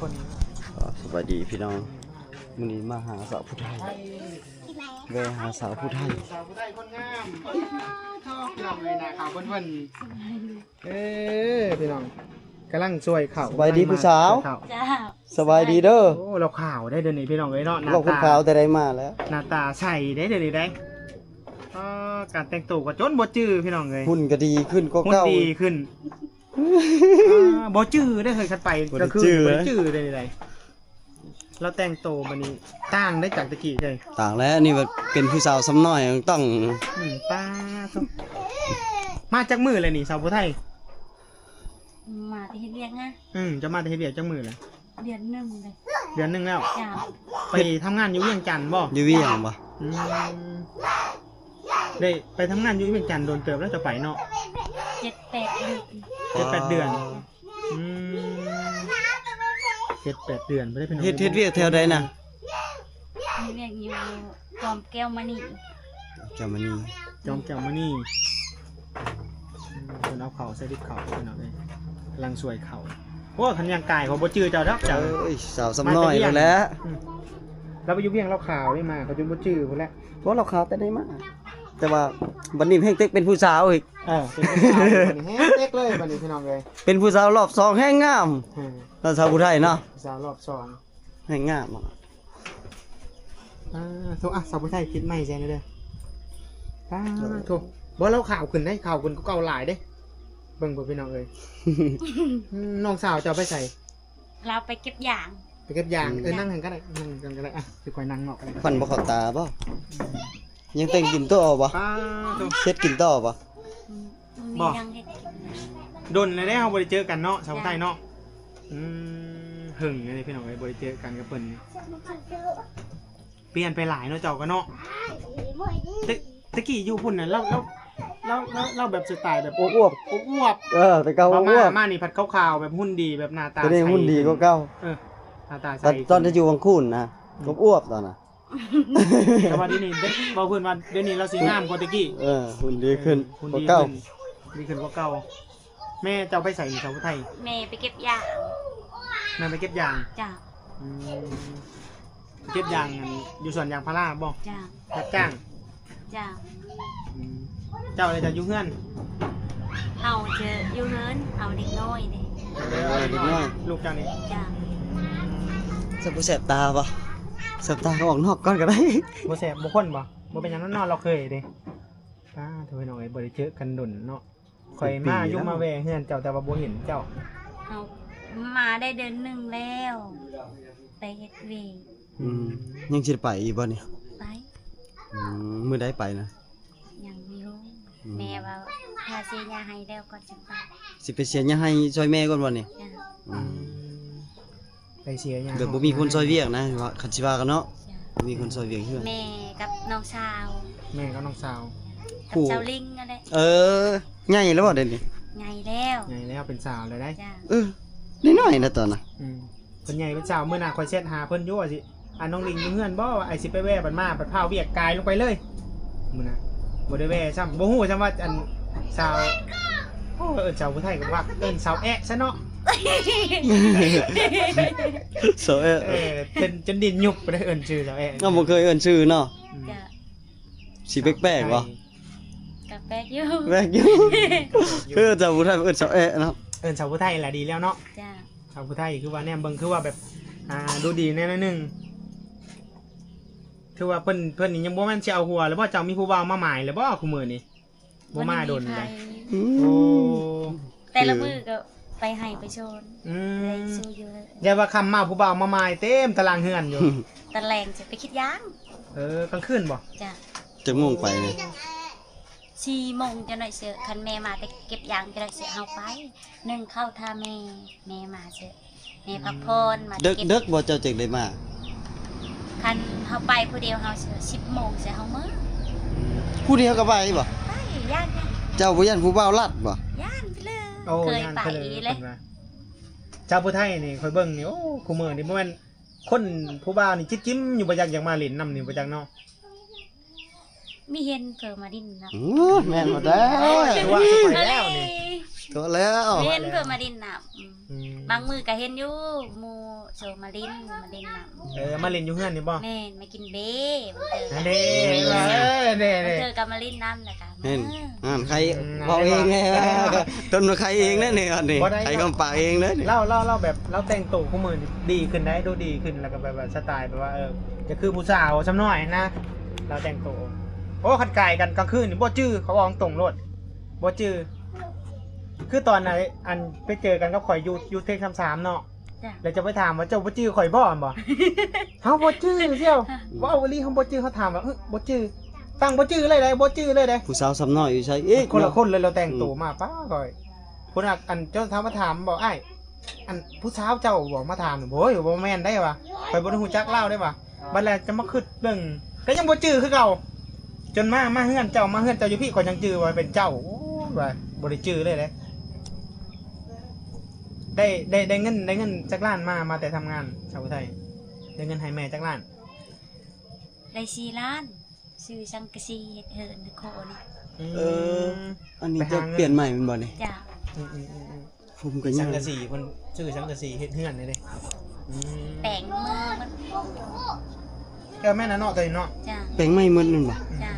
ອ່າ ສະບາຍດີພີ່ນ້ອງ ມື້ນີ້ມາຫາສາວຜູ້ໄທ ແວ່ຫາສາວຜູ້ໄທ ສາວຜູ້ໄທຄົນງາມ ພີ່ນ້ອງເອີຍ ໜ້າຂາວເພິ່ນໆ ເອີ ພີ່ນ້ອງ ກຳລັງຊ່ວຍເຂົ້າ ສະບາຍດີຜູ້ສາວ ຊ່ວຍເຂົ້າ ເຈົ້າ ສະບາຍດີເດີ ໂອ້ ລາວຂາວໄດ໋ດຽວນີ້ພີ່ນ້ອງເອີຍເນາະ ໜ້າຕາ ລາວຄົນຂາວແຕ່ໃດມາແລ້ວ ໜ້າຕາໃສໄດ໋ດຽວນີ້ໄດ໋ ອໍ ການແຕ່ງໂຕກໍຈົນບໍ່ຈື່ພີ່ນ້ອງເອີຍ ຫຸ່ນກໍດີຂຶ້ນກວ່າເກົ່າ ຫຸ່ນດີຂຶ້ນ ອ່າ ບໍ່ຈື່ເດ້ເຮີ້ຍ ຄັນໄປ ບໍ່ໄດ້ຈື່ ກໍຄືບໍ່ຈື່ເດ້ໃດ ລາວແຕ່ງໂຕບັດນີ້ຕ່າງໄດ້ຈາກແຕ່ກີ້ເລີຍ ຕ່າງແລ້ວ ນີ້ແບບເປັນຜູ້ສາວຊຳນ້ອຍຕ້ອງ ອືມ ປ້າໂທ້ ມາຈັກມື້ແລ້ວນີ້ສາວຜູ້ໄທ ມາແຕ່ເຮັດວຽກນະ ອືມ ຈະມາແຕ່ເຮັດວຽກຈັກມື້ແລ້ວ ເດືອນໜຶ່ງເລີຍ ເດືອນໜຶ່ງແລ້ວ ເຈົ້າ ໄປທຳງານຢູ່ວຽງຈັນບໍ່ ຢູ່ວຽງບໍ່ ອືມ ໄດ້ໄປທຳງານຢູ່ວຽງຈັນດົນເຕີບແລ້ວຈະໄປເນາະ ເຈັດແປດເດືອນ ເຈັດແປດເດືອນ ອືມ ເຈັດແປດເດືອນບໍ່ໄດ້ເປັນ ເຮັດ ເຮັດວຽກແຖວໃດນະ ເຮັດວຽກຢູ່ຈອມແກ້ວມະນີ ຈອມແກ້ວມະນີ ຈອມແກ້ວມະນີ ອືມ ເພິ່ນເອົາເຂົ້າໃສ່ລິບເຂົ້າພີ່ນ້ອງເອີຍ ກຳລັງຊ່ວຍເຂົ້າ ໂອ້ ຄັນຍ່າງກາຍເຂົາບໍ່ຈື່ເຈົ້າດອກ ເຈົ້າ ເອີຍ ສາວຊຳນ້ອຍພຸ້ນແຫຼະ ອືມ ລາວໄປຢູ່ວຽງລາວຂາວນີ້ມາ ເຂົາຈົນບໍ່ຈື່ພຸ້ນແຫຼະ ບໍ່ ລາວຂາວແຕ່ໃດມາ ແຕ່ວ່າບັດນີ້ແຮ່ງເຕັກເປັນຜູ້ສາວອີກ ເອີ ເປັນຜູ້ສາວບັດນີ້ແຮ່ງເຕັກເລີຍບັດນີ້ພີ່ນ້ອງເອີຍ ເປັນຜູ້ສາວລອບສອງແຮ່ງງາມ ເອີ ລາວສາວຜູ້ໄທເນາະ ສາວລອບສອງແຮ່ງງາມ ອ່າ ໂທ ອ່ະ ສາວຜູ້ໄທຕິດໄມໃສ່ແດ່ເດີ ອ່າ ໂທ ບໍ່ ລາວຂາວຂຶ້ນໄດ໋ ຂາວຂຶ້ນກວ່າເກົ່າຫຼາຍເດ້ ເບິ່ງເບິ່ງພີ່ນ້ອງເອີຍ ອືມ ນ້ອງສາວເຈົ້າໄປໃສ ລາວໄປເກັບຢາງ ໄປເກັບຢາງ ອືມ ເອີ ນັ່ງຫັ້ນກໍໄດ້ ນັ່ງກັນກໍໄດ້ ອ່ະ ຄືຂ້ອຍນັ່ງນອກກໍໄດ້ ຄວັນບໍ່ເຂົ້າຕາບໍ່ ຍັງແຕ່ງກິນຕໍ່ບໍ່ ປ້າໂທ້ ເຮັດກິນຕໍ່ບໍ່ ອືມ ບໍ່ ຍັງເຮັດກິນ ດົນແລ້ວເດ້ ເຮົາບໍ່ໄດ້ເຈີກັນເນາະ ສາວໄທເນາະ ອືມ ເຫິງເລີຍພີ່ນ້ອງເອີຍ ບໍ່ໄດ້ເຈີກັນກັບເພິ່ນນີ້ ປ່ຽນໄປຫຼາຍເນາະເຈົ້າກໍເນາະ ແຕ່ ແຕ່ກີ້ຢູ່ພຸ້ນນະ ລາວ ລາວ ລາວ ລາວ ລາວແບບສະໄຕແບບອວບໆ ອວບໆ ເອີ ແຕ່ເກົ່າອວບໆ ມານີ້ພັດຂາວໆ ແບບຫຸ່ນດີ ແບບໜ້າຕາໃສ ແຕ່ດຽວນີ້ຫຸ່ນດີກວ່າເກົ່າ ເອີ ໜ້າຕາໃສ ຕອນ ຕອນທີ່ຢູ່ວັງຄູນນະ ອືມ ອວບໆ ຕອນນະ ແຕ່ວ່າດຽວນີ້ ເວົ້າພື້ນວ່າດຽວນີ້ລາວຊິງາມກວ່າແຕ່ກີ້ ເອີ ຫຸ່ນດີຂຶ້ນ ເອີ ຫຸ່ນດີຂຶ້ນກວ່າເກົ່າ ດີຂຶ້ນກວ່າເກົ່າ ແມ່ເຈົ້າໄປໃສນີ້ ສາວຜູ້ໄທ ແມ່ໄປເກັບຢາງ ແມ່ໄປເກັບຢາງ ເຈົ້າ ອືມ ເກັບຢາງ ອັນ ຢູ່ສວນຢາງພາລາບໍ່ ເຈົ້າ ຮັບຈ້າງ ເຈົ້າ ອືມ ເຈົ້າລະເຈົ້າຢູ່ເຮືອນ ເຮົາຈະຢູ່ເຮືອນ ເອົາເດັກນ້ອຍເດ້ ເອີ ເດັກນ້ອຍ ລູກເຈົ້ານີ້ ເຈົ້າ ອືມ ແຊບບໍ່ ແສບຕາບໍ່ ແສບຕາກໍອອກນອກກ່ອນກໍໄດ້ ບໍ່ແສບ ບໍ່ຄົນບໍ່ ບໍ່ເປັນຫຍັງເນາະ ລາວເຄີຍເດ້ ປ້າໂທ້ ພີ່ນ້ອງເອີຍ ບໍ່ໄດ້ເຈີກັນດົນເນາະ ຂ້ອຍມາຢູ່ມາແວ່ເຮືອນເຈົ້າ ແຕ່ວ່າບໍ່ເຫັນເຈົ້າ ເຮົາມາໄດ້ເດືອນໜຶ່ງແລ້ວ ໄປເຮັດວຽກ ອືມ ອືມ ຍັງຊິໄປອີກບໍ່ນີ້ ໄປ ອືມ ມື້ໃດໄປນະ ຍັງຢູ່ ອືມ ແມ່ວ່າຖ້າເສຍຫຍ້າໄຮ່ແລ້ວກໍຈະໄປ ຊິໄປເສຍຫຍ້າໄຮ່ຊ່ອຍແມ່ກ່ອນບໍ່ນີ້ ອືມ ອືມ ໄປເສຍຫຍ້າ ແບບບໍ່ມີຄົນຊ່ອຍວຽກນະ ວ່າ ຄັນຊິວ່າກັນເນາະ ເຈົ້າ ບໍ່ມີຄົນຊ່ອຍວຽກເຮືອນ ແມ່ກັບນ້ອງສາວ ແມ່ກັບນ້ອງສາວ ກັບ ຜູ້ ສາວລິງນັ້ນແຫຼະ ເອີ ໃຫຍ່ແລ້ວບໍ່ດຽວນີ້ ໃຫຍ່ແລ້ວ ໃຫຍ່ແລ້ວ ເປັນສາວແລ້ວໄດ໋ ເຈົ້າ ເອີ ນ້ອຍໆນະຕອນນະ ອືມ ເພິ່ນໃຫຍ່ເປັນສາວ ມື້ໜ້າຂ້ອຍແຊັດຫາເພິ່ນຢູ່ວ່າຊິ ອັນ ນ້ອງລິງຢູ່ເຮືອນບໍ່ ວ່າອ້າຍຊິໄປແວ່ ບັດມາ ບັດພາວວຽກກາຍລົງໄປເລີຍ ມື້ນະ ບໍ່ໄດ້ແວ່ຊ້ຳ ບໍ່ຮູ້ຊ້ຳວ່າ ອັນ ສາວ ໂອ້ ເອີ້ນສາວຜູ້ໄທກໍວ່າ ເອີ້ນສາວແອະຊະເນາະ ສາວແອະ ເອີ ຈົນ ຈົນດິ້ນຍຸບໄປເລີຍ ເອີ້ນຊື່ສາວແອະ ເຮົາບໍ່ເຄີຍເອີ້ນຊື່ເນາະ ອືມ ຊິແປກໆບໍ່ ກໍແປກຢູ່ ແປກຢູ່ ເອີ ສາວຜູ້ໄທເອີ້ນສາວແອະເນາະ ເອີ້ນສາວຜູ້ໄທລະດີແລ້ວເນາະ ເຈົ້າ ສາວຜູ້ໄທຄືວ່າແນມເບິ່ງຄືວ່າແບບ ອ່າ ດູດີແດ່ໜ້ອຍໜຶ່ງ ຖືວ່າເພິ່ນ ເພິ່ນນີ້ຍັງບໍ່ແມ່ນຊິເອົາຜົວແລ້ວບໍ່ ເຈົ້າມີຜູ້ບ່າວມາໝາຍແລ້ວບໍ່ ຄູ່ມື້ນີ້ ບໍ່ມາດົນແລ້ວ ອືມ ໂອ້ ແຕ່ລະມື້ກໍໄປໄຮ່ໄປສວນ ອືມ ໄດ້ສູ່ຢູ່ ຢ່າວ່າຄ່ຳມາຜູ້ບ່າວມາໝາຍເຕັມຕາລາງເຮືອນຢູ່ ຕອນແລງຊິໄປກິດຢາງ ເອີ ກາງຄືນບໍ່ ເຈົ້າ ຈັກໂມງໄປນີ້ ສີ່ໂມງຈັກໜ້ອຍເສີ ຄັນແມ່ມາແຕ່ເກັບຢາງຈັກໜ້ອຍເສີ ເຮົາໄປ ໜຶ່ງເຂົ້າຖ້າແມ່ ແມ່ມາເສີ ແມ່ພັກຜ່ອນ ມາເກັບ ເດິກບໍ່ ເຈົ້າຈຶ່ງໄດ້ມາ ຄັນເຮົາໄປຜູ້ດຽວເຮົາເສີ ສິບໂມງເສີ ເຮົາເມືອ ຜູ້ດຽວກໍໄປບໍ່ ໄປ ຢ້ານ ເຈົ້າບໍ່ຢ້ານຜູ້ບ່າວລັດບໍ່ ຢ້ານໄປເລີຍ ໂອ້ ເຄີຍໄປເລີຍ ເຈົ້າຜູ້ໄທນີ້ ຂ້ອຍເບິ່ງນີ້ ໂອ້ ຄູ່ມື້ນີ້ບໍ່ແມ່ນ ຄົນຜູ້ບ່າວນີ້ຈິດຈິ້ມຢູ່ບໍ່ຈັກ ຢາກມາຫຼິ້ນນຳນີ້ບໍ່ຈັກເນາະ ມີເຫັນເພິ່ນມາຫຼິ້ນນຳ ໂອ້ ແມ່ນບໍ່ໄດ້ ຕົວະ ຕົວະແລ້ວນີ້ ຕົວະແລ້ວ ມີເຫັນເພິ່ນມາຫຼິ້ນນຳ ອືມ ອືມ ບາງມື້ກໍເຫັນຢູ່ ໝູ່ ໂຊມາຫຼິ້ນ ມາຫຼິ້ນນຳ. ເອີ ມາຫຼິ້ນຢູ່ເຮືອນນີ້ບໍ່? ແມ່ນ ມາກິນເບ ບາງເທື່ອ ອັນນີ້ ເອີ ເດ້ ບາງເທື່ອກໍມາຫຼິ້ນນຳ ແລ້ວກໍ ເຫັນ ອ່ານ ໃຄ ອືມ ເວົ້າເອງແນ່. ຕົ້ນມາໃຄເອງເດ້ນີ້ ອັນນີ້ ບໍ່ໄດ້ ໃຄຄຳປາກເອງເດ້ນີ້. ລາວ ລາວ ລາວແບບ ລາວແຕ່ງໂຕຄູ່ມື້ນີ້ດີຂຶ້ນໄດ໋ ດູດີຂຶ້ນ ແລ້ວກໍແບບວ່າສະໄຕແບບວ່າ ເອີ ຈະຄືຜູ້ສາວຊຳນ້ອຍນະ ລາວແຕ່ງໂຕ. ໂອ້ ຄັນກາຍກັນກາງຄືນນີ້ບໍ່ຈື່ ເຂົາເວົ້າຕົງໂລດ ບໍ່ຈື່. ຄືຕອນນັ້ນ ອັນ ໄປເຈີກັນກັບຂ້ອຍຢູ່ ຢູ່ເທັກສາມສາມເນາະ ຈ້ະ ແລ້ວຈະໄປຖາມວ່າ ເຈົ້າບໍ່ຈື່ຂ້ອຍບໍ່ ແມ່ນບໍ່? ເຮົາບໍ່ຈື່ສ່ຽວ ເວົ້າອີ່ຫຼີ ເຮົາບໍ່ຈື່. ເຮົາຖາມວ່າ ເອີ ບໍ່ຈື່ ຕັ້ງບໍ່ຈື່ເລີຍເດ້ ບໍ່ຈື່ເລີຍເດ້. ຜູ້ສາວຊຳນ້ອຍຢູ່ໃສອີກ ຄົນລະຄົນເລີຍ. ເນາະ ລາວແຕ່ງໂຕມາ ອືມ ປ້າຂ້ອຍ ຄົນ ອັນ ເຈົ້າຖາມ ມາຖາມບໍ່ອ້າຍ ອັນ ຜູ້ສາວເຈົ້າບໍ່ ມາຖາມ. ໂອ້ຍ ບໍ່ແມ່ນໄດ໋ວ່າ ຂ້ອຍບໍ່ໄດ້ຮູ້ຈັກລາວໄດ໋ວ່າ. ບັດແລ້ວຈະມາຄິດເບິ່ງ ກໍຍັງບໍ່ຈື່ຄືເກົ່າ. ຈົນມາ ມາເຮືອນເຈົ້າ ມາເຮືອນເຈົ້າຢູ່ພີ້ ຂ້ອຍຈັ່ງຈື່ວ່າເປັນເຈົ້າ. ໂອ້ຍ ວ່າບໍ່ໄດ້ຈື່ເລີຍເດ້. ໄດ້ ໄດ້ ໄດ້ເງິນ ໄດ້ເງິນຈັກລ້ານມາ ມາແຕ່ທຳງານສາວຜູ້ໄທ ໄດ້ເງິນໃຫ້ແມ່ຈັກລ້ານ? ໄດ້ສີ່ລ້ານ ຊື້ສັງກະສີເຮັດເຮືອນໃນໂຄນີ້. ອືມ ເອີ ອັນນີ້ ໄປຫາເງິນ ເຈົ້າປ່ຽນໃໝ່ແມ່ນບໍ່ນີ້? ຈ້ະ. ອືມໆໆໆ ຜົມກໍຍັງ ສັງກະສີ ເພິ່ນຊື້ສັງກະສີເຮັດເຮືອນນີ້ເດ້. ອືມ ແປງມືມັນ ເອີ ແມ່ນນະເນາະ ຕົວນີ້ເນາະ. ຈ້ະ ແປງໃໝ່ໝົດແມ່ນບໍ່? ຈ້ະ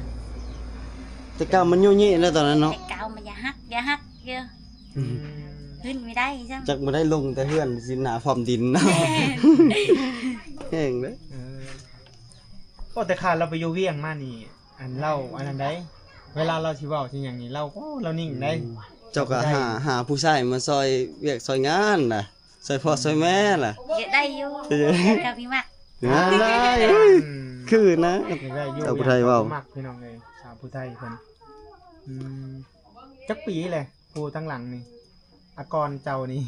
ແຕ່ເກົ່າມັນໂຍເຍແລ້ວຕອນນັ້ນເນາະ. ແຕ່ເກົ່າມັນຢາກຫັກ ຢາກຫັກຢູ່. ອືມ ຂຶ້ນບໍ່ໄດ້ຊ້ຳ ຈັກບໍ່ໄດ້ລົງແຕ່ເຮືອນ ຊິໜ້າພ້ອມດິນ. ແມ່ນ ແຮງເດ້. ເອີ ໂອ້ ແຕ່ຂ້າລາວໄປຢູ່ວຽງມານີ້ ອັນລາວອັນນັ້ນໃດ໋ ເວລາລາວຊິເວົ້າຊິຫຍັງນີ້ ລາວ ໂອ້ ລາວນິ່ງໃດ໋. ອືມ ເຈົ້າກໍຫາ ຫາຜູ້ຊາຍມາຊ່ອຍວຽກຊ່ອຍງານນະ ຊ່ອຍພໍ່ຊ່ອຍແມ່ລະ. ຢາກໄດ້ຢູ່ ເອີ ກໍມີມັກ ງານໄດ້ ອືມ ຄືນະ ຢາກໄດ້ຢູ່ ເຈົ້າຜູ້ໄທເວົ້າ ມັກ ພີ່ນ້ອງເອີຍ ສາວຜູ້ໄທເພິ່ນ. ອືມ ຈັກປີແຫຼະ ຜູ້ທາງຫຼັງນີ້ ອາກອນເຈົ້ານີ້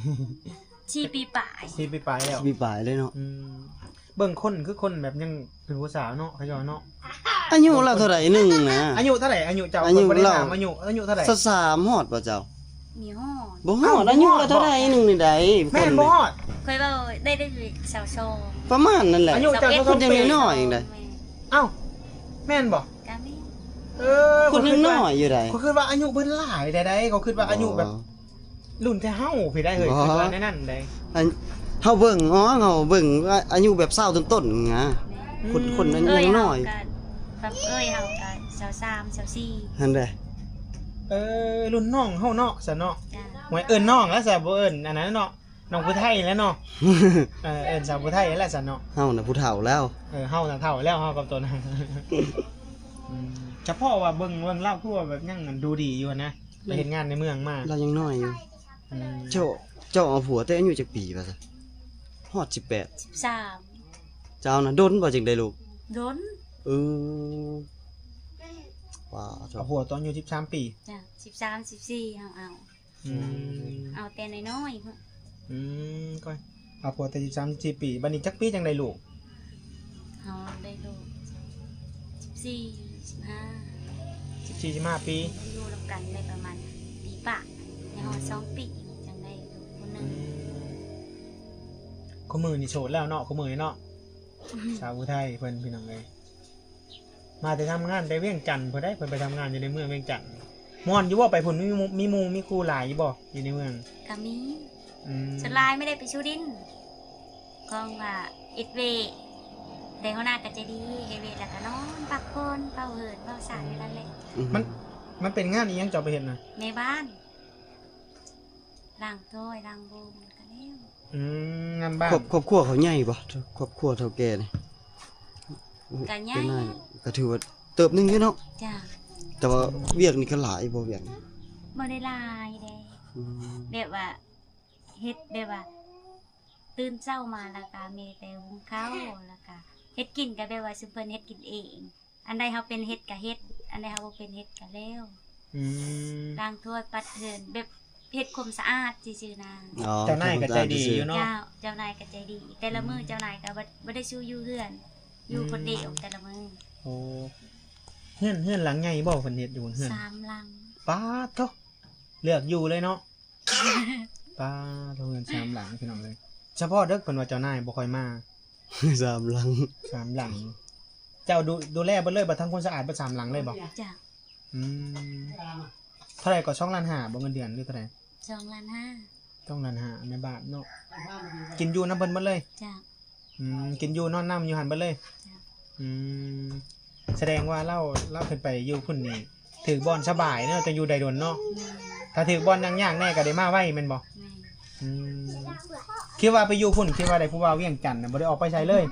ສີ່ປີປາຍ ສີ່ປີປາຍແລ້ວ ສີ່ປີປາຍເລີຍເນາະ. ອືມ ເບິ່ງຄົນຄືຄົນແບບຍັງເປັນຜູ້ສາວເນາະ ເຂົາເຈົ້າເນາະ. ອາຍຸລາວເທົ່າໃດໜຶ່ງນະ? ອາຍຸເທົ່າໃດ? ອາຍຸເຈົ້າ ອາຍຸ ເພິ່ນບໍ່ໄດ້ຖາມອາຍຸ ອາຍຸເທົ່າໃດ? ຊາວສາມຮອດບໍ່ເຈົ້າ? ມີຮອດ ບໍ່ຮອດ. ເອົ້າ ອາຍຸລາວເທົ່າໃດໜຶ່ງນີ້ໃດ໋? ແມ່ນບໍ່ຮອດ ຂ້ອຍເວົ້າໄດ້ ໄດ້ຊາວສອງ ປະມານນັ້ນແຫຼະ. ອາຍຸເຈົ້າຊາວສອງປີ ຍັງນ້ອຍໆ ຍັງໄດ້. ເອົ້າ ແມ່ນບໍ່? ກະມີ ເອີ ຄົນຍັງນ້ອຍຢູ່ໃດ໋. ຂ້ອຍຄິດວ່າອາຍຸເພິ່ນຫຼາຍໃດ໋ ຂ້ອຍຄິດວ່າອາຍຸແບບ ບໍ່ ລຸ້ນແຕ່ເຮົາພີ້ໄດ໋ເຮີ້ຍ ບໍ່ ຄິດວ່າແນວນັ້ນໃດ໋. ອັນ ເຮົາເບິ່ງ ອໍ ເຮົາເບິ່ງວ່າອາຍຸແບບຊາວຕົ້ນໆນະ ອືມ ຄົນ ຄົນອາຍຸ ເອີຍ ຍັງນ້ອຍ ເຮົາກະ ແບບເອີຍເຮົາກະຊາວສາມ ຊາວສີ່ຫັ້ນແຫຼະ. ເອີ ລຸ້ນນ້ອງເຮົາເນາະ ຊັ້ນເນາະ. ຈ້ະ ຫວຍ ເອີ້ນນ້ອງແລ້ວຊະ ບໍ່ເອີ້ນອັນນັ້ນເນາະ. ນ້ອງຜູ້ໄທແຫຼະເນາະ. ເອີ ເອີ້ນສາວຜູ້ໄທແຫຼະຊັ້ນເນາະ. ເຮົານະຜູ້ເຖົ້າແລ້ວ ເອີ ເຮົານະເຖົ້າແລ້ວ ເຮົາກັບໂຕນັ້ນ. ອືມ ສະເພາະວ່າເບິ່ງ ເບິ່ງລາວຄືວ່າແບບຍັງດູດີຢູ່ຫັ້ນນະ ໄປເຮັດງານໃນເມືອງມາ ລາວຍັງນ້ອຍຢູ່. ອືມ ເຈົ້າ ເຈົ້າເອົາຜົວແຕ່ອາຍຸຈັກປີວ່າຊະ? ຮອດສິບແປດ ສິບສາມ. ເຈົ້ານະດົນບໍ່ຈຶ່ງໄດ້ລູກ? ດົນ. ເອີ ວ່າເອົາຜົວຕອນອາຍຸສິບສາມປີ. ຈ້ະ ສິບສາມ ສິບສີ່ ເຮົາເອົາ. ອືມ ເອົາແຕ່ນ້ອຍໆພຸ້ນ. ອືມ ກໍເອົາຜົວແຕ່ສິບສາມ ສິບສີ່ປີ ບັດນີ້ຈັກປີຈັ່ງໄດ້ລູກ? ເຮົາໄດ້ລູກສິບສີ່ ສິບຫ້າ ສິບສີ່ ສິບຫ້າປີ. ຢູ່ນຳກັນໄດ້ປະມານປີປາຍ ໄດ້ຮອດສອງປີຈັ່ງໄດ້ລູກຄົນໜຶ່ງ. ອືມ ຄູ່ມື້ນີ້ໂສດແລ້ວເນາະ ຄູ່ມື້ນີ້ເນາະ. ສາວຜູ້ໄທເພິ່ນ ພີ່ນ້ອງເອີຍ ມາແຕ່ທຳງານແຕ່ວຽງຈັນພຸ້ນໃດ໋ ເພິ່ນໄປທຳງານຢູ່ໃນເມືອງວຽງຈັນ. ມ່ວນຢູ່ບໍ່ ໄປພຸ້ນ ມີໝູ່ ມີໝູ່ມີຄູ່ຫຼາຍຢູ່ບໍ່ ຢູ່ໃນເມືອງ? ກະມີ. ອືມ ສ່ວນຫຼາຍມີແຕ່ໄປຊູດິນ ຂອງວ່າເຮັດວຽກ ແຕ່ຫົວໜ້າກະໃຈດີ ເຮັດວຽກແລ້ວກະນອນພັກຜ່ອນ ເຝົ້າເຮືອນເຝົ້າຊານຢູ່ນັ້ນແຫຼະ. ອືມ ມັນ ມັນເປັນງານອີ່ຫຍັງເຈົ້າໄປເຮັດນະ? ແມ່ບ້ານ ລ້າງຖ້ວຍລ້າງໂບມ ແລ້ວກະແລ້ວ. ອືມ ງານບ້ານ. ຄອບ ຄອບຄົວເຂົາໃຫຍ່ບໍ່ ຄອບຄົວເຖົ້າແກ່ນີ້? ກະໃຫຍ່ ເປັນນາຍ ກະຖືວ່າເຕີບໜຶ່ງຢູ່ເນາະ. ຈ້າ ແຕ່ວ່າວຽກນີ້ກະຫຼາຍບໍ່ ວຽກນີ້? ບໍ່ໄດ້ຫຼາຍເດ້. ອືມ ແບບວ່າເຮັດແບບວ່າ ຕື່ນເຊົ້າມາແລ້ວກະມີແຕ່ຫຸງເຂົ້າ ແລ້ວກະເຮັດກິນກະແບບວ່າຊຸມເພິ່ນເຮັດກິນເອງ. ອັນໃດເຮົາເປັນເຮັດກະເຮັດ ອັນໃດເຮົາບໍ່ເປັນເຮັດກະແລ້ວ. ອືມ ລ້າງຖ້ວຍປັດເຮືອນ ແບບເຮັດຄວາມສະອາດຊື່ໆນະ. ອໍ ເຈົ້ານາຍກະໃຈດີຢູ່ເນາະ. ເຈົ້າ ເຈົ້ານາຍກະໃຈດີ ແຕ່ລະມື້ ອືມ ເຈົ້ານາຍກະບໍ່ ບໍ່ໄດ້ຊູຢູ່ເຮືອນ ຢູ່ ອືມ ຄົນດຽວແຕ່ລະມື້. ໂອ້ ເຮືອນ ເຮືອນຫຼັງໃຫຍ່ບໍ່ ເພິ່ນເຮັດຢູ່ເຮືອນ? ສາມຫຼັງ. ປາດໂທ້ ເລືອກຢູ່ເລີຍເນາະ. ປາດໂທ້ ເຮືອນສາມຫຼັງ ພີ່ນ້ອງເອີຍ. ສະເພາະເດີ ເພິ່ນວ່າເຈົ້ານາຍບໍ່ຄ່ອຍມາ. ສາມຫຼັງ ສາມຫຼັງ. ເຈົ້າດູ ດູແລເບິດເລີຍ ບັດ ທຳຄວາມສະອາດເບິດສາມຫຼັງເລີຍບໍ່? ຈ້າ. ອືມ ເທົ່າໃດກໍ ສອງລ້ານຫ້າບໍ່ ເງິນເດືອນ ຫຼືເທົ່າໃດ? ສອງລ້ານຫ້າ. ຕ້ອງລ້ານຫ້າແມ່ບ້ານເນາະ. ກິນຢູ່ນຳເພິ່ນໝົດເລີຍ? ເຈົ້າ. ອືມ ກິນຢູ່ນອນນຳຢູ່ຫັ້ນເບິດເລີຍ? ເຈົ້າ. ອືມ ສະແດງວ່າລາວ ລາວຂຶ້ນໄປຢູ່ພຸ້ນນີ້ຖືກບ່ອນສະບາຍເນາະ ຈັ່ງຢູ່ໄດ້ດົນເນາະ. ແມ່ນ. ຖ້າຖືກບ່ອນຍາກໆແດ່ກໍໄດ້ມາໄວແມ່ນບໍ່? ແມ່ນ. ອືມ ຄິດວ່າໄປຢູ່ພຸ້ນ ຄິດວ່າໄດ້ຜູ້ບ່າວວຽງຈັນນະ ບໍ່ໄດ້ອອກໄປໃສເລີຍ?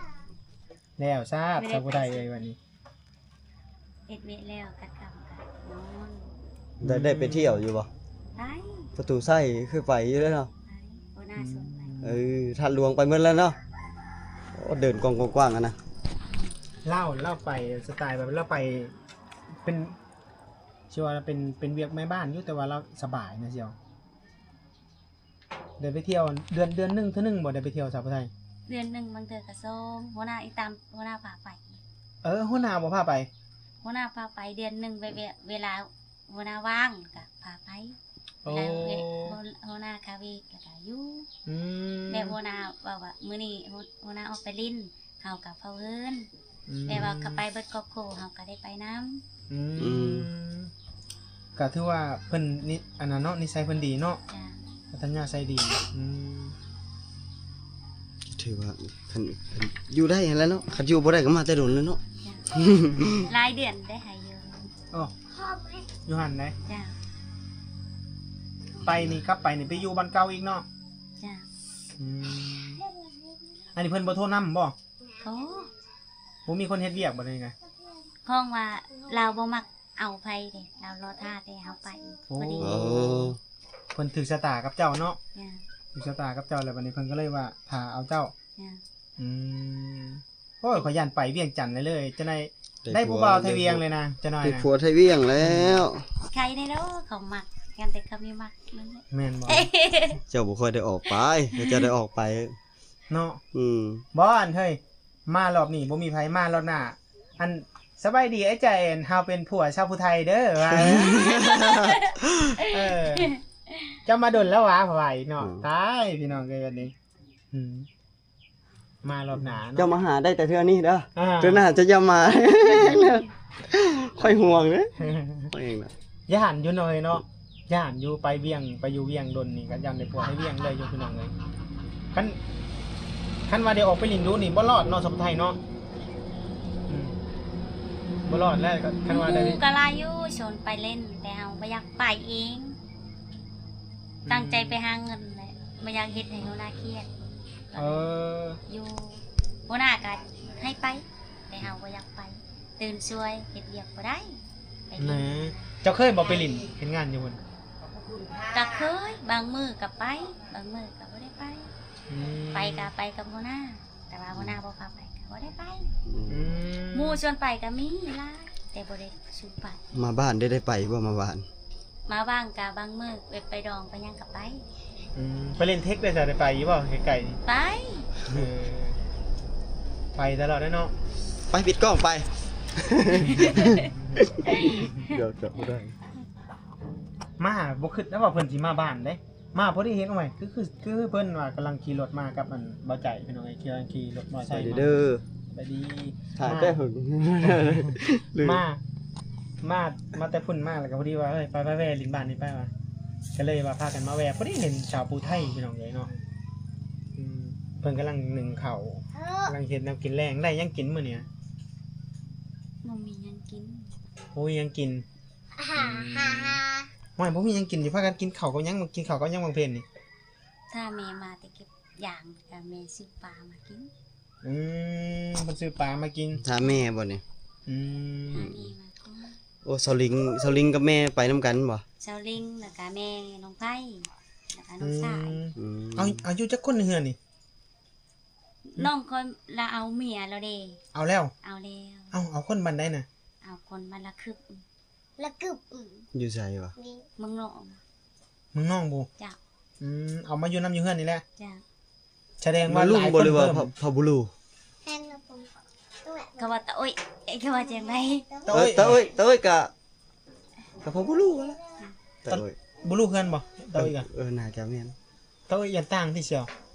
ແລ້ວຊາດ ບໍ່ໄດ້ໄປໃສ ຊາວຜູ້ໄທເອີຍ ບັດນີ້ ເຮັດວຽກແລ້ວກັບຄ່ຳກໍນອນ. ໄດ້ ໄດ້ໄປທ່ຽວຢູ່ບໍ່? ໄປ. ປະຕູໄຊຄືໄປຢູ່ເດ້ເນາະ? ໄປ. ຫົວໜ້າຊວນໄປ. ອືມ ເອີ ທາດຫຼວງໄປໝົດແລ້ວເນາະ. ໂອ້ ເດີນກວ້າງໆຫັ້ນນະ. ລາວ ລາວໄປສະໄຕລ໌ແບບລາວໄປເປັນ ຊິວ່າເປັນ ເປັນວຽກແມ່ບ້ານຢູ່ ແຕ່ວ່າລາວສະບາຍນະ ຊິເອົາ ໄດ້ໄປທ່ຽວເດືອນ ເດືອນໜຶ່ງເທື່ອໜຶ່ງບໍ່ ໄດ້ໄປທ່ຽວສາວຜູ້ໄທ? ເດືອນໜຶ່ງ ບາງເທື່ອກໍສອງ. ຫົວໜ້າອີ່ຕາມ ຫົວໜ້າພາໄປ. ເອີ ຫົວໜ້າບໍ່ພາໄປ? ຫົວໜ້າພາໄປເດືອນໜຶ່ງ ເວ ເວ ເວລາຫົວໜ້າວ່າງກໍພາໄປ. ໂອ້ ເວລາເວ ຫົວ ຫົວໜ້າຄາເວກໍ ກໍຢູ່. ອືມ ແບບຫົວໜ້າເວົ້າວ່າ ມື້ນີ້ຫົວ ຫົວໜ້າອອກໄປຫຼິ້ນ ເຮົາກໍເຝົ້າເຮືອນ. ອືມ ແບບວ່າເຂົາໄປເບິດຄອບຄົວ ເຮົາກໍໄດ້ໄປນຳ. ອືມ ອືມ ກໍຖືວ່າເພິ່ນນິ ອັນນັ້ນເນາະ ນິໄສເພິ່ນດີເນາະ. ເຈົ້າ. ອັດທະຍາໄສດີ. ອືມ ຖືວ່າເພິ່ນ ເພິ່ນຢູ່ໄດ້ຫັ້ນແຫຼະເນາະ. ຄັນຢູ່ບໍ່ໄດ້ກໍມາແຕ່ດົນແລ້ວເນາະ. ເຈົ້າ. ຫຼາຍເດືອນໄດ້ໃຫ້ຢູ່. ໂອ້ ຢູ່ຫັ້ນເດ້? ເຈົ້າ. ໄປນີ້ ກັບໄປນີ້ໄປຢູ່ບ່ອນເກົ່າອີກເນາະ? ເຈົ້າ. ອືມ ອັນນີ້ເພິ່ນບໍ່ໂທນຳບໍ່? ໂທ. ບໍ່ມີຄົນເຮັດວຽກບໍ່ ຫຼືໄງ? ຂ້ອງວ່າລາວບໍ່ມັກເອົາໃຜເດ້ ລາວລໍຖ້າແຕ່ເຮົາໄປ. ໂອ້ ພໍດີ. ເອີ ເພິ່ນຖືກຊະຕາກັບເຈົ້າເນາະ? ເຈົ້າ. ຖືກຊະຕາກັບເຈົ້າແລ້ວ ບັດນີ້ເພິ່ນກໍເລີຍວ່າຖ້າເອົາເຈົ້າ. ເຈົ້າ. ອືມ ໂອ້ຍ ຂ້ອຍຢ້ານໄປວຽງຈັນເລີຍ ຈັ່ງໃດ ໄດ້ ໄດ້ຜູ້ບ່າວໄທວຽງເລີຍນະ ຈັ່ງໃດ ໄດ້ຜົວໄທວຽງແລ້ວ. ໃຄແດ່ດອກ ເຂົາມັກ ຢ້ານແຕ່ເຂົາມີມັກນັ້ນແຫຼະ. ແມ່ນບໍ່? ເຈົ້າບໍ່ຄ່ອຍໄດ້ອອກໄປ ເຈົ້າໄດ້ອອກໄປເນາະ. ອືມ ບໍ່ ອັນເຮີ້ຍ ມາລອບນີ້ບໍ່ມີໃຜ ມາລອບໜ້າ ອັນ ສະບາຍດີອ້າຍໃຈ ເຮົາເປັນຜົວຊາວຜູ້ໄທເດີ ວ່າ. ເອີ ເຈົ້າມາດົນແລ້ວຫວາ ວ່າອີກເນາະ. ອືມ ຕາຍ ພີ່ນ້ອງເອີຍ ບັດນີ້. ອືມ ມາລອບໜ້າເນາະ. ເຈົ້າມາຫາໄດ້ແຕ່ເທື່ອນີ້ເດີ ອ່າ ເທື່ອໜ້າຈະຢ່າມາ. ຂ້ອຍຫ່ວງເດ້ ຂ້ອຍເອງນະ ຢ້ານຢູ່ໜ້ອຍເນາະ ຢ້ານຢູ່ ໄປວຽງ ໄປຢູ່ວຽງດົນນີ້ກໍຢ້ານໄດ້ຜົວໃຫ້ວຽງເລີຍຢູ່ ພີ່ນ້ອງເອີຍ. ຄັນ ຄັນວ່າໄດ້ອອກໄປຫຼິ້ນດູນີ້ບໍ່ລອດເນາະ ສາວຜູ້ໄທເນາະ. ອືມ ບໍ່ລອດແລ້ວ ຄັນວ່າໄດ້ ໝູ່ກໍຫຼາຍຢູ່ ຊວນໄປຫຼິ້ນ ແຕ່ເຮົາບໍ່ຢາກໄປເອງ. ອືມ ຕັ້ງໃຈໄປຫາເງິນແຫຼະ ບໍ່ຢາກເຮັດໃຫ້ຫົວໜ້າຄຽດ. ເອີ ຢູ່ ຫົວໜ້າກໍໃຫ້ໄປ ແຕ່ເຮົາບໍ່ຢາກໄປ ຕື່ນຊ່ວຍ ເຮັດວຽກບໍ່ໄດ້ ໄປຫຼິ້ນ. ແໝ ເຈົ້າເຄີຍບໍ່ໄປຫຼິ້ນ ເຮັດງານຢູ່ພຸ້ນ? ກໍເຄີຍ ບາງມື້ກໍໄປ ບາງມື້ກໍບໍ່ໄດ້ໄປ. ອືມ ໄປກໍໄປກັບຫົວໜ້າ ແຕ່ວ່າຫົວໜ້າບໍ່ພາໄປກໍບໍ່ໄດ້ໄປ. ອືມ ໝູ່ຊວນໄປກໍມີຫຼາຍ ແຕ່ບໍ່ໄດ້ຊວນໄປ. ມາບ້ານໄດ້ ໄດ້ໄປບໍ່ ມາບ້ານ? ມາບ້ານກໍບາງມື້ໄປ ໄປດອງໄປຫຍັງກໍໄປ. ອືມ ໄປຫຼິ້ນເທັກໄດ້ຊະ ໄດ້ໄປຢູ່ບໍ່ ໃກ້ໆນີ້? ໄປ. ເອີ ໄປຕະຫຼອດເດ້ເນາະ. ໄປ ປິດກ້ອງໄປ. ດຽວຈະບໍ່ໄດ້ ມາບໍ່ຄິດນະວ່າເພິ່ນຊິມາບ້ານເດ້. ມາພໍດີເຫັນ ໂອ້ຍ ຄື ຄື ຄືເພິ່ນວ່າກຳລັງຂີ່ລົດມາກັບອັນບໍ່ໃຈ ພີ່ນ້ອງເອີຍ ກຳລັງຂີ່ລົດມໍໄຊມາ. ສະບາຍດີເດີ ສະບາຍດີ. ຖ່າຍແຕ່ຫຶງ ມາ ມາ ມາແຕ່ພຸ້ນມາ ແລ້ວກໍພໍດີວ່າ ເອີຍ ໄປ ໄປແວ່ຫຼິ້ນບ້ານນີ້ໄປວ່າ ກໍເລີຍວ່າພາກັນມາແວ່ ພໍດີເຫັນຊາວຜູ້ໄທ ພີ່ນ້ອງເອີຍເນາະ. ອືມ ເພິ່ນກຳລັງໜຶ້ງເຂົ້າ ກຳລັງເຮັດແນວກິນແລງ. ໄດ້ຫຍັງກິນມື້ນີ້? ບໍ່ມີຫຍັງກິນ. ບໍ່ມີຫຍັງກິນ. ອືມ ຫ້ວຍ ບໍ່ມີຫຍັງກິນ ຊິພາກັນກິນເຂົ້າກັບຫຍັງ? ມາກິນເຂົ້າກັບຫຍັງບາງເພັນນີ້? ຖ້າແມ່ມາແຕ່ເກັບຢາງ ກໍແມ່ຊື້ປາມາກິນ. ອືມ ເພິ່ນຊື້ປາມາກິນ ຖ້າແມ່ບໍ່ນີ້? ອືມ ຖ້າແມ່ມາກິນ. ໂອ້ ສາວລິງ ສາວລິງກັບແມ່ໄປນຳກັນບໍ່? ສາວລິງ ແລ້ວກໍແມ່ ນ້ອງໄພ ແລ້ວກໍນ້ອງຊາຍ. ອືມ ອືມ ເອົາ ອາຍຸຈັກຄົນໃນເຮືອນນີ້? ນ້ອງຂ້ອຍລະເອົາເມຍແລ້ວເດ້. ເອົາແລ້ວ? ເອົາແລ້ວ. ເອົາ ເອົາຄົນບ້ານໃດນະ? ເອົາຄົນບ້ານລະຄຶບ. ລະຄຶບ. ອືມ ຢູ່ໃສວະ? ເມືອງນອງ. ເມືອງນອງບໍ່? ເຈົ້າ. ອືມ ເອົາມາຢູ່ນຳຢູ່ເຮືອນນີ້ແຫຼະ. ເຈົ້າ. ສະແດງວ່າຫຼາຍຄົນເພີ່ມ. ລຸງບໍ່ ຫຼືວ່າພໍ່ ພໍ່ບຸລູ? ເຂົາວ່າຕາໂອ້ຍ ເຂົາວ່າຈັ່ງໃດ? ຕາໂອ້ຍ ເອີ ຕາໂອ້ຍ ຕາໂອ້ຍກະ ກະພໍ່ບຸລູຫັ້ນແຫຼະ. ຕາໂອ້ຍ ບຸລູເຮືອນບໍ່? ຕາໂອ້ຍກະ ເອີ ໜ້າຈະແມ່ນ. ຕາໂອ້ຍຢ່າງຕ່າງທີ່ສຽວ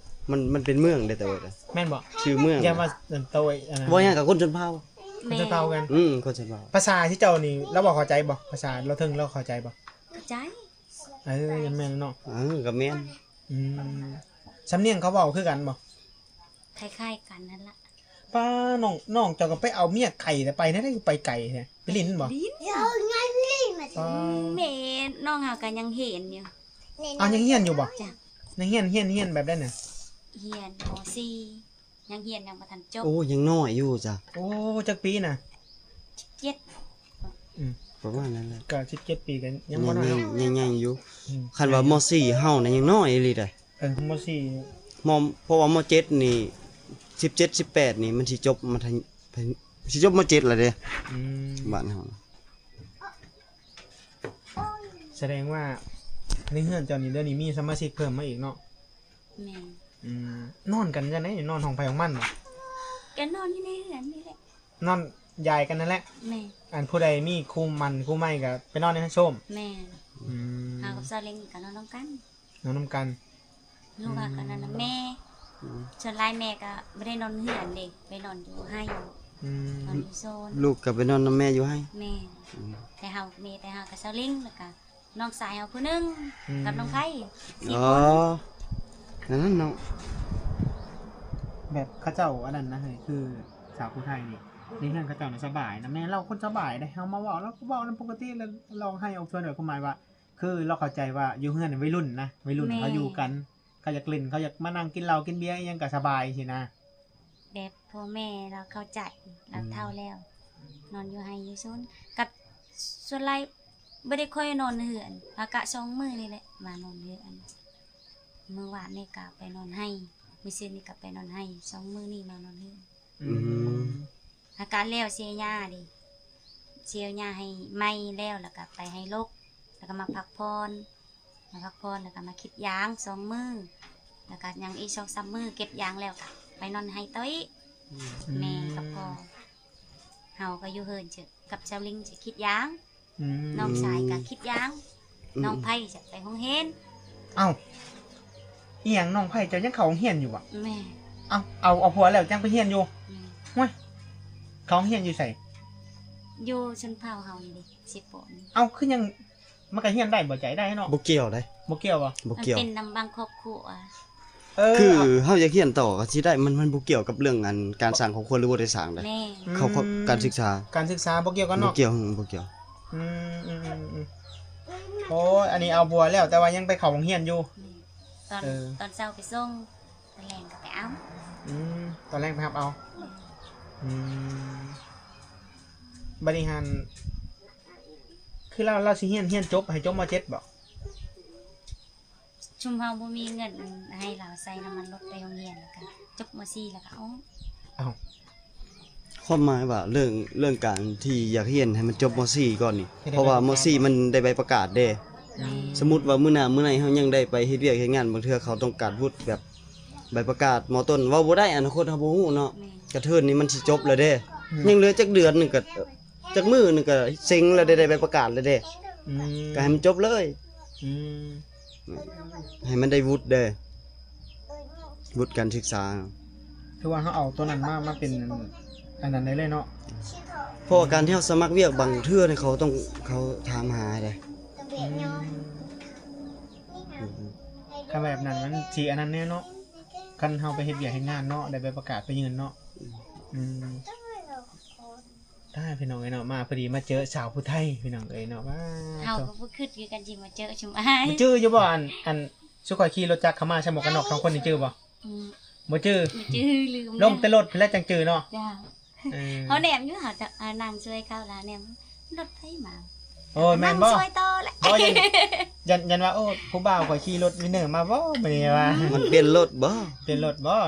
ມັນ ມັນເປັນເມືອງເດ້ ຕາໂອ້ຍນະ. ແມ່ນບໍ່? ຊື່ເມືອງ ຢ່າວ່າຕາໂອ້ຍອັນນັ້ນ ບໍ່ຫຍັງ ກັບຄົນຊົນເຜົ່າ. ຄົນຊົນເຜົ່າກັນ. ອືມ ຄົນຊົນເຜົ່າ. ພາສາທີ່ເຈົ້ານີ້ ລາວເວົ້າເຂົ້າໃຈບໍ່? ພາສາລາວເທິງລາວເຂົ້າໃຈບໍ່? ເຂົ້າໃຈ. ເອີ ແມ່ນເນາະ. ເອີ ກໍແມ່ນ. ອືມ ສຳນຽງເຂົາເວົ້າຄືກັນບໍ່? ຄ້າຍໆກັນນັ້ນລະ. ປ້າ ນ້ອງ ນ້ອງເຈົ້າກໍໄປເອົາເມຍໄກແທ້ ໄປແນວໃດຄືໄປໄກແທ້? ໄປຫຼິ້ນບໍ່? ຫຼິ້ນ ປ້າ ແມ່ນ້ອງເຮົາກໍຍັງຮຽນຢູ່. ອ້າວ ຍັງຮຽນຢູ່ບໍ່? ຈ້ະ ຍັງຮຽນ ຮຽນ ຮຽນແບບໃດນະ? ຮຽນ ມໍສີ່ ຍັງຮຽນຍັງບໍ່ທັນຈົບ. ໂອ້ ຍັງນ້ອຍຢູ່ຈ້ະ. ໂອ້ ຈັກປີນະ? ສິບເຈັດ ອືມ ປະມານນັ້ນແຫຼະ. ກໍສິບເຈັດປີກໍຍັງບໍ່ນ້ອຍເນາະ ຍັງໃຫຍ່ຢູ່. ອືມ ຄັນວ່າມໍສີ່ເຮົານະຍັງນ້ອຍອີ່ຫຼີໃດ. ເອີ ມໍສີ່ ມໍ ເພາະວ່າມໍເຈັດນີ້ ສິບເຈັດ ສິບແປດນີ້ມັນຊິຈົບມັດທະ ຊິຈົບມໍເຈັດແລ້ວເດ້. ອືມ ບ້ານເຮົາ ສະແດງວ່າໃນເຮືອນເຈົ້ານີ້ ດຽວນີ້ມີສະມາຊິກເພີ່ມມາອີກເນາະ? ແມ່ນ. ອືມ ນອນກັນຈັ່ງໃດ? ນອນຫ້ອງໃຜຫ້ອງມັນບໍ່? ກໍນອນຢູ່ໃນເຮືອນນີ້ແຫຼະ. ນອນຢາຍກັນນັ້ນແຫຼະ? ແມ່ນ. ອັນຜູ້ໃດມີຄູ່ໝັ້ນຄູ່ໃໝ່ກໍໄປນອນໃນໂຊມ? ແມ່ນ. ອືມ ເຮົາກັບສາວເລັງກໍນອນນຳກັນ. ນອນນຳກັນ. ລູກກໍນອນນຳແມ່. ອືມ ສ່ວນຫຼາຍແມ່ກໍບໍ່ໄດ້ນອນເຮືອນເດ້ ໄປນອນຢູ່ໄຮ່. ອືມ ນອນຢູ່ໂຊນ. ລູກກໍໄປນອນນຳແມ່ຢູ່ໄຮ່. ແມ່ນ. ອືມ ແຕ່ເຮົາ ແມ່ ແຕ່ເຮົາກັບສາວເລັງ ແລ້ວກໍນ້ອງຊາຍເຮົາຜູ້ໜຶ່ງ. ອືມ ກັບນ້ອງໄພ. ອໍ ນັ້ນເນາະ ແບບເຂົາເຈົ້າອັນນັ້ນນະ ຄືສາວຜູ້ໄທນີ້ ໃນເຮືອນເຂົາເຈົ້ານະສະບາຍນະ. ແມ່ນ ລາວຄົນສະບາຍເດ້ ເຮົາມາເວົ້າ ລາວກໍເວົ້ານຳປົກກະຕິ ແລ້ວລອງໃຫ້ອອກສ່ວນແບບຄວາມໝາຍວ່າ ຄືລາວເຂົ້າໃຈວ່າຢູ່ເຮືອນໄວລຸ້ນນະ ໄວລຸ້ນ ແມ່ນ ເຂົາຢູ່ກັນ ເຂົາຢາກຫຼິ້ນ ເຂົາຢາກມານັ່ງກິນເຫຼົ້າກິນເບຍອີ່ຫຍັງກໍສະບາຍຊີ້ນະ. ແບບພໍ່ແມ່ລາວເຂົ້າໃຈ ລາວເຖົ້າແລ້ວ ອືມ ນອນຢູ່ໄຮ່ຢູ່ໂຊນ ກັບສ່ວນຫຼາຍບໍ່ໄດ້ຄ່ອຍນອນເຮືອນ ອາກະສອງມື້ນີ້ແຫຼະມານອນເຮືອນ. ມື້ວານນີ້ກໍໄປນອນໄຮ່ ມື້ຊືນນີ້ກໍໄປນອນໄຮ່ ສອງມື້ນີ້ມານອນເຮືອນ. ອືມ ອືມ ອາກາດແລ້ວເສຍຫຍ້າເດ້ ເສຍຫຍ້າໃຫ້ໃໝ່ແລ້ວ ແລ້ວກໍໄປໃຫ້ລົກ ແລ້ວກໍມາພັກຜ່ອນ ມາພັກຜ່ອນ ແລ້ວກໍມາກິດຢາງສອງມື້ ແລ້ວກໍຍັງອີກສອງສາມມື້ເກັບຢາງແລ້ວກໍໄປນອນໄຮ່ຕໍ່ອີກ. ອືມ ແມ່ກັບພໍ່ ເຮົາກໍຢູ່ເຮືອນ ກັບສາວລິງຈະກິດຢາງ. ອືມ ນ້ອງຊາຍກໍກິດຢາງ. ອືມ ນ້ອງໄພຈະໄປໂຮງຮຽນ. ເອົ້າ ອີ່ຫຍັງ ນ້ອງໄພເຈົ້າຍັງເຂົ້າໂຮງຮຽນຢູ່ບໍ່? ແມ່ນ. ເອົ້າ ເອົາ ເອົາຜົວແລ້ວຈັ່ງໄປຮຽນຢູ່? ແມ່ນ. ໂອ້ຍ ເຂົ້າໂຮງຮຽນຢູ່ໃສ? ຢູ່ຊົນເຜົ່າເຮົານີ້ເດ້ ເຊໂປະນີ້. ເອົ້າ ຄືຍັງ ມັນກໍຮຽນໄດ້ບໍ່? ໃຈໄດ້ເນາະ. ບໍ່ກ່ຽວເດ້. ບໍ່ກ່ຽວບໍ່? ບໍ່ກ່ຽວ. ມັນເປັນນຳບາງຄອບຄົວ. ເອີ ຄືເຮົາຢາກຮຽນຕໍ່ກໍຊິໄດ້ ມັນ ມັນບໍ່ກ່ຽວກັບເລື່ອງອັນການສ້າງຄອບຄົວ ຫຼືບໍ່ໄດ້ສ້າງເດ້. ແມ່ນ. ເຂົາ ອືມ ການສຶກສາ ການສຶກສາບໍ່ກ່ຽວກັນເນາະ. ບໍ່ກ່ຽວ ບໍ່ກ່ຽວ. ອືມ ອືມ ອືມ ອືມ ໂອ້ຍ ອັນນີ້ເອົາຜົວແລ້ວ ແຕ່ວ່າຍັງໄປເຂົ້າໂຮງຮຽນຢູ່. ແມ່ນ. ຕອນ ເອີ ຕອນເຊົ້າໄປສົ່ງ ຕອນແລງກໍໄປເອົາ. ອືມ ຕອນແລງໄປຮັບເອົາ. ແມ່ນ. ອືມ ບັດນີ້ຫັ້ນ ຄືລາວ ລາວຊິຮຽນ ຮຽນຈົບ ໃຫ້ຈົບ ມໍເຈັດ ບໍ່? ຊຸມເຮົາບໍ່ມີເງິນໃຫ້ລາວໃສ່ນ້ຳມັນລົດໄປໂຮງຮຽນ ແລ້ວກະຈົບ ມໍສີ່ ແລ້ວກະອອກ. ເອົ້າ ຄວາມໝາຍວ່າເລື່ອງ ເລື່ອງການທີ່ຢາກຮຽນໃຫ້ມັນຈົບ ມໍສີ່ ກ່ອນນີ້ ເພາະວ່າ ມໍສີ່ ມັນໄດ້ໃບປະກາດເດ້. ອືມ ສົມມຸດວ່າມື້ໜ້າມື້ໃນເຮົາຍັງໄດ້ໄປເຮັດວຽກເຮັດງານ ບາງເທື່ອເຂົາຕ້ອງການວຸດແບບໃບປະກາດ ມໍຕົ້ນ ເວົ້າບໍ່ໄດ້ ອະນາຄົດເຮົາບໍ່ຮູ້ເນາະ. ແມ່ນ. ກະເທີນນີ້ມັນຊິຈົບແລ້ວເດ້. ອືມ ຍັງເຫຼືອຈັກເດືອນໜຶ່ງກໍ ຈັກມື້ໜຶ່ງກໍເສັງແລ້ວເດ້ ໄດ້ໃບປະກາດແລ້ວເດ້. ອືມ ກໍໃຫ້ມັນຈົບເລີຍ. ອືມ ໃຫ້ມັນໄດ້ວຸດເດ້ ວຸດການສຶກສາ. ຄືວ່າເຮົາເອົາຕົວນັ້ນມາ ມາເປັນອັນນັ້ນໄດ້ເລີຍເນາະ. ເພາະວ່າການທີ່ເຮົາສະໝັກວຽກ ບາງເທື່ອນີ້ເຂົາຕ້ອງ ເຂົາຖາມຫາເດ້. ອືມ ອືມ ຄັນແບບນັ້ນມັນຊິອັນນັ້ນແນ່ເນາະ ຄັນເຮົາໄປເຮັດວຽກເຮັດງານເນາະ ໄດ້ໃບປະກາດໄປຍື່ນເນາະ. ອືມ ອືມ ຕາຍ ພີ່ນ້ອງເອີຍເນາະ ມາພໍດີມາເຈີສາວຜູ້ໄທ ພີ່ນ້ອງເອີຍເນາະ. ວ້າ ເຮົາກໍບໍ່ຄິດຄືກັນຊິມາເຈີຊຸມອ້າຍ. ບໍ່ຈື່ຢູ່ບໍ່? ອັນ ອັນ ຊຸມຂ້ອຍຂີ່ລົດຈັກເຂົ້າມາໃສ່ໝວກກັນນັອກສອງຄົນນີ້ຈື່ບໍ່? ອືມ ບໍ່ຈື່ ບໍ່ຈື່ ລືມ ລົງແຕ່ລົດພຸ້ນແຫຼະຈັ່ງຈື່ເນາະ. ເຈົ້າ ເອີ ເຮົາແນມຢູ່ ເຮົາຈະ ເຮົານັ່ງຊ່ວຍເຂົາລະແນມ ລົດໃຜມາ. ໂອ້ຍ ແມ່ນບໍ່? ນັ່ງຊ່ວຍຕໍ່ແຫຼະ. ບໍ່ ຢ້ານ ຢ້ານ ຢ້ານວ່າ ໂອ້ ຜູ້ບ່າວຂ້ອຍຂີ່ລົດວິນເນີມາບໍ່ມື້ນີ້ວ່າ. ມັນປ່ຽນລົດບໍ່? ປ່ຽນລົດບໍ່?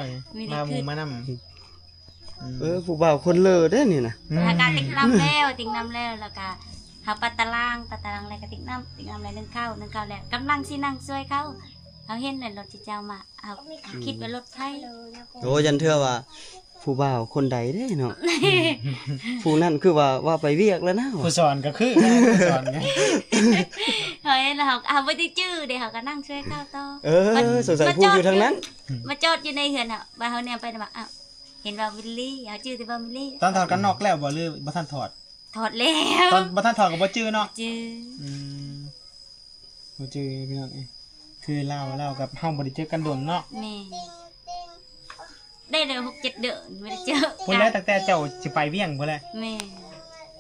ມາໝູ່ມານຳ. ອືມ ເອີ ຜູ້ບ່າວຄົນເລີເດ້ນີ້ນະ. ອືມ ຫາການຕິກນ້ຳແລ້ວ ຕິກນ້ຳແລ້ວ ແລ້ວກະເຮົາປັດຕາລາງ ປັດຕາລາງແລ້ວກະຕິກນ້ຳ ຕິກນ້ຳແລ້ວໜຶ້ງເຂົ້າ ໜຶ້ງເຂົ້າແລ້ວກຳລັງຊິນັ່ງຊ່ວຍເຂົາ. ເຮົາເຫັນແລ້ວລົດເຂົາເຈົ້າມາ ເຮົາຄິດວ່າລົດໃຜ. ໂອ້ ຢ້ານເທື່ອວ່າຜູ້ບ່າວຄົນໃດເດ້ເນາະ ຜູ້ນັ້ນຄືວ່າ ວ່າໄປວຽກແລ້ວນະ. ຜູ້ສອນກໍຄື ຜູ້ສອນກໍ ເຮົາເຫັນແລ້ວ ເຮົາ ເຮົາບໍ່ໄດ້ຈື່ເດ້ ເຮົາກໍນັ່ງຊ່ວຍເຂົາຕໍ່. ເອີ ມັນ ສົງໄສຜູ້ຢູ່ທາງນັ້ນ ມາຈອດຢູ່ໃນເຮືອນເຮົາ ວ່າເຮົາແນມໄປນຳ ອ້າວ ເຫັນວ່າວິນລີ ເຮົາຈື່ແຕ່ວ່າວິນລີ. ຕອນຖອດກັນນອກແລ້ວບໍ່ ຫຼືບໍ່ທັນຖອດ? ຖອດແລ້ວ. ຕອນບໍ່ທັນຖອດກໍບໍ່ຈື່ເນາະ? ບໍ່ຈື່. ອືມ ບໍ່ຈື່ ພີ່ນ້ອງເອີຍ. ຄືລາວ ລາວກັບເຮົາບໍ່ໄດ້ເຈີກັນດົນເນາະ. ແມ່ນ ໄດ້ແຕ່ຫົກເຈັດເດືອນບໍ່ໄດ້ເຈີກັນ. ພຸ້ນແຫຼະ ຕັ້ງແຕ່ເຈົ້າຊິໄປວຽງພຸ້ນແຫຼະ. ແມ່ນ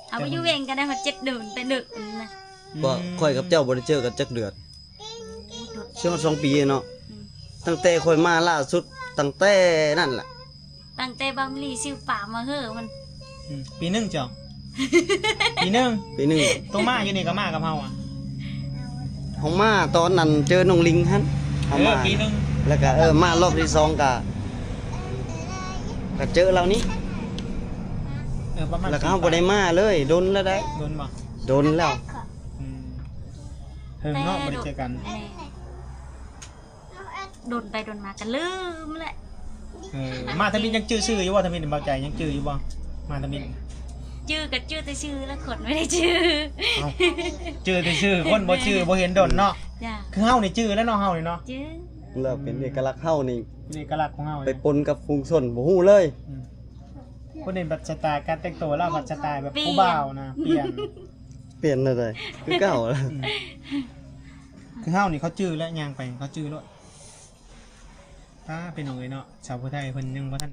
ເຮົາໄປຢູ່ວຽງກັນໄດ້ຮອດເຈັດເດືອນ ແປດເດືອນນະ. ອືມ ວ່າຂ້ອຍກັບເຈົ້າບໍ່ໄດ້ເຈີກັນຈັກເດືອນ ໂອ້ ໂດນ ຊິຮອດສອງປີເນາະ. ອືມ ຕັ້ງແຕ່ຂ້ອຍມາລ່າສຸດ ຕັ້ງແຕ່ນັ້ນລະ. ຕັ້ງແຕ່ບ່າວມະລີຊື້ປາມາເຮີມັນ. ອືມ ປີໜຶ່ງເຈົ້າ ປີໜຶ່ງ ປີໜຶ່ງ. ໂຕມາຢູ່ນີ້ກໍມາກັບເຮົາອະ. ເຮົາມາຕອນນັ້ນເຈີນ້ອງລິງຫັ້ນ ເຮົາມາ ເອີ ປີໜຶ່ງ. ແລ້ວກໍ ເອີ ມາລອບທີສອງກໍ ກໍເຈີລາວນີ້. ເອີ ປະມານ ແລ້ວກໍເຮົາບໍ່ໄດ້ມາເລີຍ ດົນແລ້ວໄດ໋. ດົນບໍ່? ດົນແລ້ວ. ອືມ ເຫິງເນາະ ແຕ່ ບໍ່ໄດ້ເຈີກັນ. ແມ່ນ ດົນໄປດົນມາກໍລືມແຫຼະ. ເອີ ມາທຳອິດຍັງຈື່ຊື່ຢູ່ບໍ່? ທຳອິດ ເບົາໃຈຍັງຈື່ຢູ່ບໍ່? ມາທຳອິດ ຈື່ກໍຈື່ແຕ່ຊື່ລະ ຄົນບໍ່ໄດ້ຈື່. ເອົ້າ ຈື່ແຕ່ຊື່ ຄົນບໍ່ຈື່ ບໍ່ເຫັນດົນເນາະ. ຈ້າ ຄືເຮົານີ້ຈື່ແລ້ວເນາະ ເຮົານີ້ເນາະ. ຈື່ ລາວເປັນເອກະລັກເຮົານີ້ ເປັນເອກະລັກຂອງເຮົາ ໄປປົນກັບຝູງຊົນບໍ່ຮູ້ເລີຍ. ອືມ ຄົນນີ້ບັດສະຕາຍ ການແຕ່ງໂຕລາວບັດສະຕາຍແບບຜູ້ບ່າວນະ ປ່ຽນ ປ່ຽນແນວໃດ ຄືເກົ່າລະ. ອືມ ຄືເຮົານີ້ເຂົາຈື່ແລ້ວ ຍ່າງໄປເຂົາຈື່ໂລດ. ປ້າ ພີ່ນ້ອງເອີຍເນາະ ສາວຜູ້ໄທເພິ່ນຍັງບໍ່ທັນ